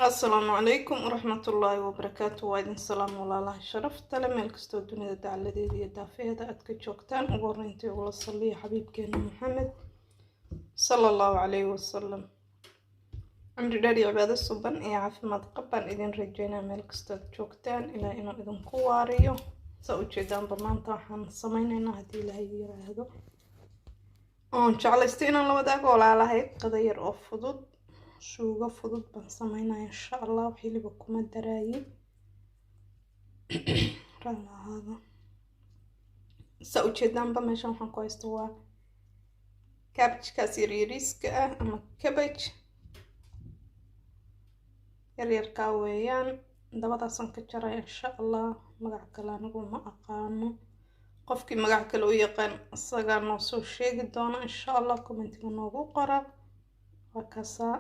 Asalaamu calaykum waraxmatullaahi wabarakaatu. Waa idin salaam, walaalaha sharafta leh, meel kastoo dunida dacaladeeda iyo daafaheeda aad ka joogtaan. Ugu horreyntii ugula saliya xabiibkeena Maxamed sala Allahu calayhi wasalam. Cimri dheer iyo cibaado suban iyo caafimaad qab baan idin rajeynaa meel kastoo aad joogtaan, ilaa inuu idinku waariyo. Saa ujeedaanba, maanta waxaan sameyneynaa, haddii Ilaahay yiraahdo, oon jeclaystay inaan la wadaago walaalahay, qada yar oo fudud, suugo fudud baan sameynaya insha Allah. Xiliba kuma daraayin, raalli ahaada. Saa ujeedaanba, meeshan waxaan ku haysta waa cabbagekaas yaryariiska ah ama cabbage yaryarkaa weeyaan. Dabadaasaan ka jaraya insha Allah. Magac kale anigu ma aqaano, qofkii magac kale u yaqaan isagaa noo soo sheegi doona insha Allah, commentiga noogu qora. Waa kaasaa,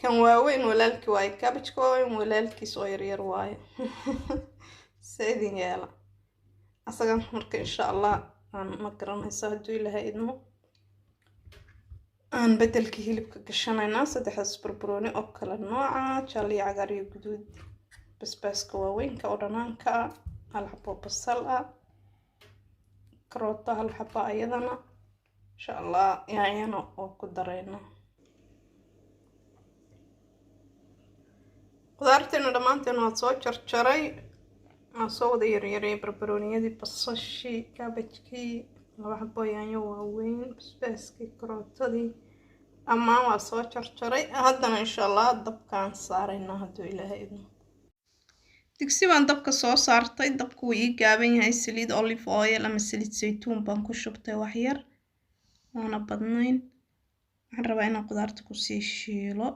kan waaweyn walaalkii waaye, cabbageka waaweyn walaalkiis oo yaryar waaye. Se idin yeela asagan marka insha Allah aan ma garanaysa, hadduu Ilaahay idmo, aan bedelkii hilibka gashanaynaa. Saddexdaas barbarooni oo kale nooca, jaallo iyo cagaar iyo guduud, basbaaska waaweynka oo dhanaanka ah, hal xabo basal ah, karooto hal xaba ayadana insha Allah, yaanyana oo ku darayna. Qudaarteena dhammaanteen waad soo jarjaray, waan soo wada yaryaray: barbarooniyadii, basashii, cabbagekii, laba xabo yaanyo waaweyn, basbaaskii, karootadii, dhammaan waa soo jarjaray. Haddana insha Allah dabkaan saaraynaa hadduu Ilaahay idmo. Digsi baan dabka soo saartay, dabku wuu ii gaaban yahay. Saliid olive oil ama saliid saytuun baan ku shubtay, waxyar oona badnayn. Waxaan rabaa inaan qudaarta kusii shiilo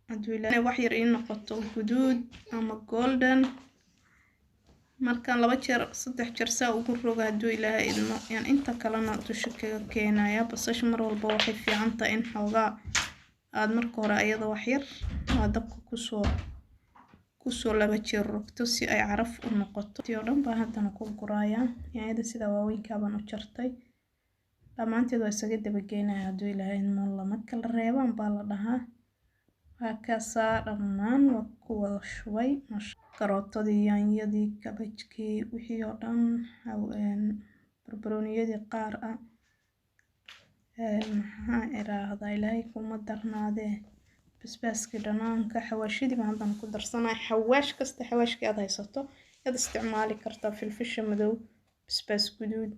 hadduu Ilaahay, wax yar ii noqoto guduud ama golden. Markaan laba jeer saddex jeer saa ugu roga, hadduu Ilaahay idmo, yaan inta kalena dusha kaga keenaya. Basasha mar walba waxay fiican tahay in xoogaa aada marka hore ayada wax yar waa dabka kusoo laba jeer rogto si ay caraf u noqoto. Tii oo dhan baan haddana ku gurayaa. Yaanyada sida waaweynkaa baan u jartay, dhammaanteed waa isaga dabageynaya hadduu Ilaahay idmo. Lama kala reebaan baa la dhahaa. Waa kaasaa, dhammaan waa ku wada shubay: karootadii, yaanyadii, cabbagekii, wixii oo dhan, barbarooniyadii qaar ah, maxaa iraahdaa, Ilaahay kuma darnaadee, basbaaskii dhanaanka, xawaashidii baan haddana ku darsanaya. Xawaash kasta, xawaashkii aad haysato yaad isticmaali kartaa: filfisha madow, basbaas guduud,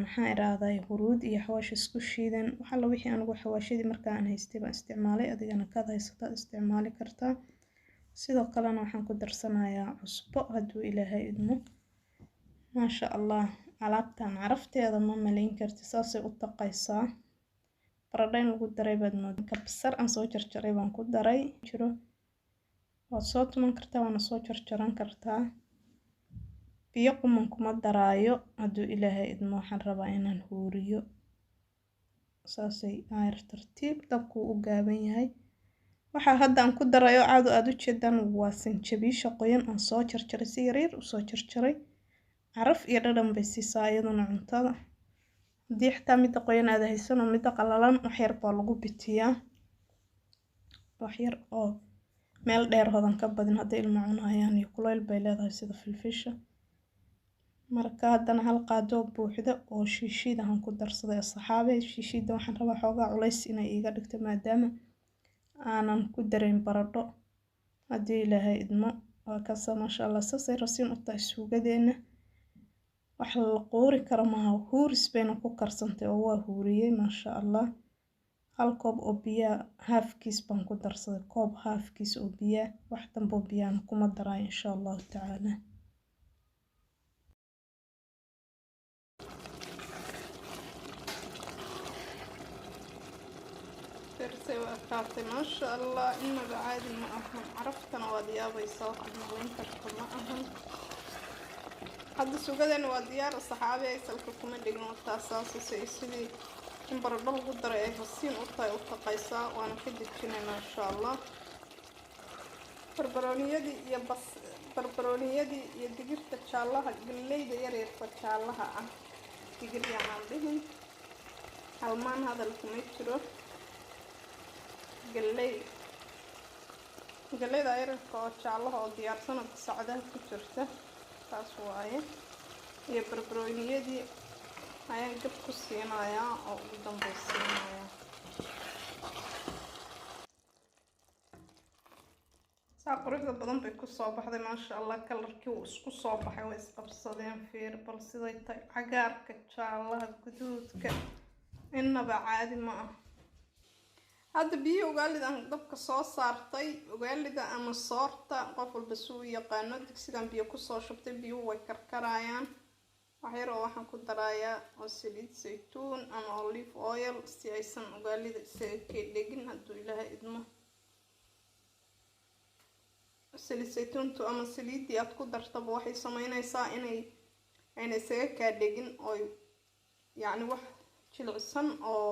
maxaa iraahdaa, huruud iyo xawaash isku shiidan. Waxalla wixii anigu xawaashidii markaa aan haystay baan isticmaalay, adigana kaad haysato aad isticmaali kartaa. Sidoo kalena waxaan ku darsanayaa cusbo hadduu Ilaahay idmo. Maasha Allah, alaabtan carafteeda ma malayn karti, saasay u taqaysaa. Baradho in lagu daray baad moodaa. Kabsar aan soo jarjaray baan ku daray. Jiro waad soo tuman kartaa, waana soo jarjaran kartaa. Biyo quman kuma daraayo hadduu Ilaahay idmo. Waxaan rabaa inaan huuriyo, saasay aayar tartiib, dabkuu u gaaban yahay. Waxaa hadda aan ku darayo caado aada u jeedaan waa sanjabiisha qoyan aan soo jarjaray, si yaryar usoo jarjaray. Caraf iyo dhadhan bay siisaa iyaduna cuntada. Haddii xitaa midda qoyan aada haysan oo midda qalalan, waxyar baa lagu bitiyaa, waxyar oo meel dheer hodan ka badin hadday ilmo cunayaan, iyo kulayl bay leedahay sida filfisha. Marka haddana hal qaado buuxda oo shiishiid ahaan ku darsaday, asxaabe. Shiishiidda waxaan rabaa xoogaa culays inay iiga dhigto, maadaama aanan ku dareyn baradho haddii Ilaahay idmo. Waa kaasa, maasha Allah, saasay rasiin u tahay suugadeena. Wax la quuri karo maaha, huuris bayna ku karsantay oo waa huuriyey, maasha Allah. Hal koob oo biyaa haafkiis baan ku darsaday, koob haafkiis oo biyaa, wax dambe oo biyahana kuma daraayo insha Allahu tacaala. Firsay waa kaatay, maasha Allah, inaba caadi ma ahan. Caraftana waad yaabaysaa, waxaad malayn karta ma ahan. Hadda suugadeena waa diyaar, saxaabi, ay salka kuma dhigin. Wataa saasase sidii in baradho lagu daray ay rasiin u tahay u taqaysaa. Waana ka dejinaynaa insha Allah. Barbarooniyadii iyo bas, barbarooniyadii iyo digirta jaallaha, galleyda yaryarka jaallaha ah, digir yaanaan dhihin, halmaan hadal kuma jiro, galley. Galleyda yararka oo jaalaha oo diyaarsan oo gasacadaha ku jirta taas waaye, iyo barbarooniyadii ayaan gab ku siinayaa oo ugu dambeysiinayaa. Saa quruxda badan bay kusoo baxday maasha Allah. Kalarkii wuu isku soo baxay, way isqabsadeen. Fiir bal siday tahay, cagaarka, jaalaha, guduudka, innaba caadi ma ah. Hadda biyihii ugaalida aan dabka soo saartay, ugaalida ama soorta qof walba si uu yaqaano, digsigan biyo kusoo shubtay, biyuhu way karkarayaan. Wax yar oo waxaan ku darayaa oo saliid saytuun ama olive oil si aysan ugaalida isaga kee dhegin hadduu Ilaahay idmo. Saliid saytuuntu ama saliiddii aad ku dartaba waxay sameynaysaa inay ayna isaga kaa dhegin oo yacni wax jilicsan oo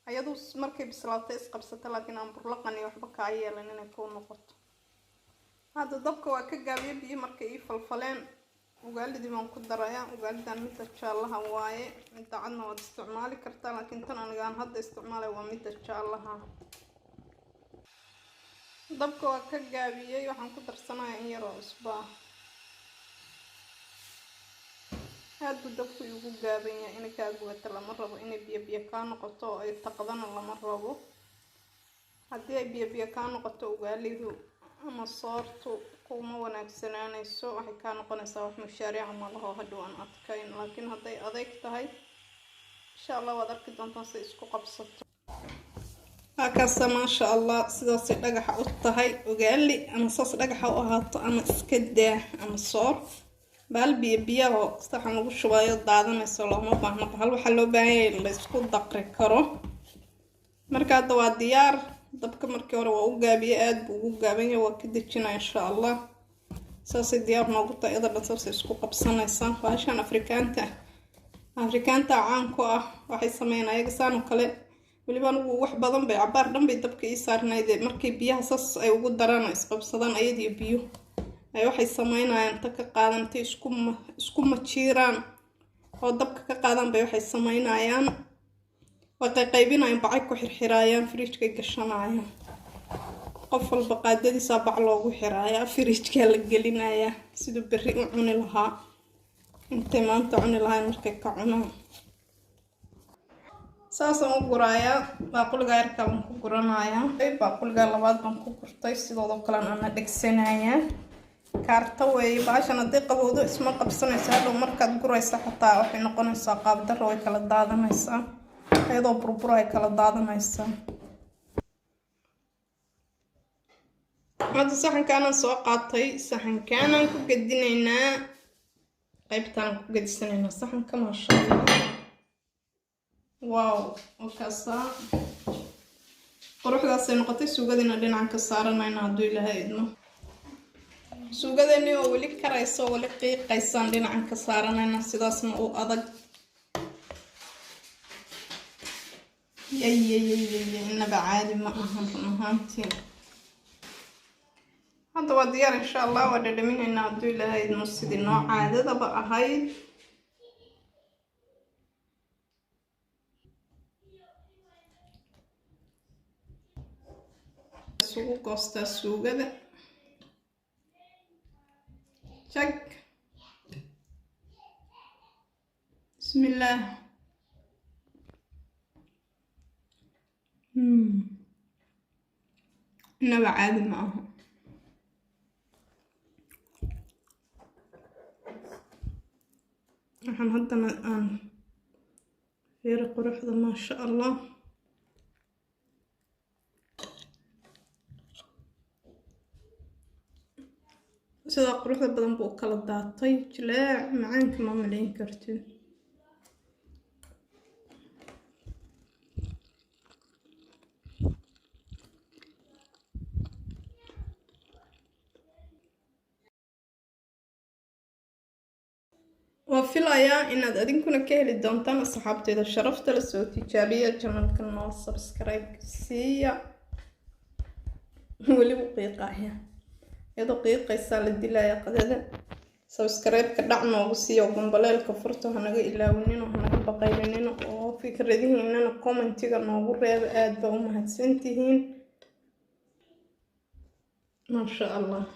ayadu markay bislaatay isqabsata, laakiin aan burlaqan iyo waxba kaa yeelan inay kuu noqoto. Hadda dabka waa ka gaabiye, biyo markay ii falfaleen ugaalidii baan ku darayaa. Ugaalidan midda jaalaha waaye, midda cadna waad isticmaali kartaa, laakiin tan anigaan hadda isticmaalay waa midda jaalaha. Dabka waa ka gaabiyey, waxaan ku darsanayaa in yaroo cusbo ah. Aad buu dabku igu gaaban yahay, inay kaa gubato lama rabo, inay biyo biyo kaa noqoto oo ay taqdana lama rabo. Haddii ay biyo biyo kaa noqoto ugaalidu ama soortu kuma wanaagsanaanayso, waxay kaa noqonaysaa wax mushaariica malaho hadhow aan adkayn. Laakiin hadday adeyg tahay, insha Allah waad arki doontaan si isku qabsato. Halkaasa maasha Allah sidaasay dhagaxa u tahay ugaali, ama saas dhagaxa u ahaato ama iska daa ama soor. Bahal biyo biyaho saxan lagu shubayo daadanayso looma baahno, bahal waxaa loo baahan yahay la isku daqri karo. Marka hadda waa diyaar. Dabka markii hore waa u gaabiye, aada buu ugu gaaban yahay, waa ka dejinaya insha Allah. Saasay diyaar noogu tahay, iyada dhan saasay isku qabsanaysaa. Bahashan Afrikaanta caan ku ah, waxay sameeyaan ayaga saan oo kale. Weliba anigu wax badan bay cabaar dhan bay dabka ii saarnayd. Markay biyaha saas ay ugu daraan oo isqabsadaan ayadiyo biyo ay waxay sameynayaan inta ka qaadan, intay isku majiiraan oo dabka ka qaadan bay waxay sameynayaan way qayqaybinayaan, bacay ku xirxiraayaan, fridge-kay gashanayaan. Qof walba qaadadiisaa bac loogu xiraayaa, fridge-kaa la gelinayaa siduu berri u cuni lahaa, intay maanta cuni lahayn markay ka cunaan. Saasaan u guraayaa, baaquliga yarkaa baan ku guranayaa. Baaquliga labaad baan ku gurtay, sidoodoo kalena ana dhegsanayaa. Kaarta weeye bahashan, haddii qabowdo isma qabsanayso. Hadhow markaad guraysa xataa waxay noqonaysaa qaabdarro, way kala daadanaysaa, iyadoo burbur ay kala daadanaysaa. Hadda saxankaanaan soo qaatay, saxankaanaan ku gedinaynaa, qaybtaanaan ku gedisanaynaa saxanka. Maasha Allah, wow, wakaasaa quruxdaasay noqotay. Suugadiina dhinacan ka saaranayna hadduu Ilaahay idmo. Suugadeeni oo weli karaysa oo weli qiiqaysaan dhinacan ka saaranayna, sidaasna u adag. Yayayayay, inaba caadi ma ahan run ahaantii. Hadda waa diyaar insha Allah, waa dhadhaminaynaa hadduu Ilaahay idmo, sidii noo caadadaba ahayd. Isugu goostaa suugada jag, bismillaah. Inaba caadi ma aha. Waxaan haddana aan fiiri quruxda, maasha Allah. Sidaa quruxda badan buu u kala daatay, jileec macaanka ma malayn kartid. Waa filayaa inaad adinkuna ka heli doontaan asxaabteeda sharafta la soo tijaabiya. Channelka noo subscribe siiya. Weliba qiiqaya, iyadoo qiiqaysaa la dilaya qadada. Subscribe-ka dhac noogu siiya oo gambaleelka furta, hanaga ilaawinino, hanaga baqaylinino, oo fikradihiinana commentiga noogu reeba. Aada baa u mahadsantihiin. Maasha Allah.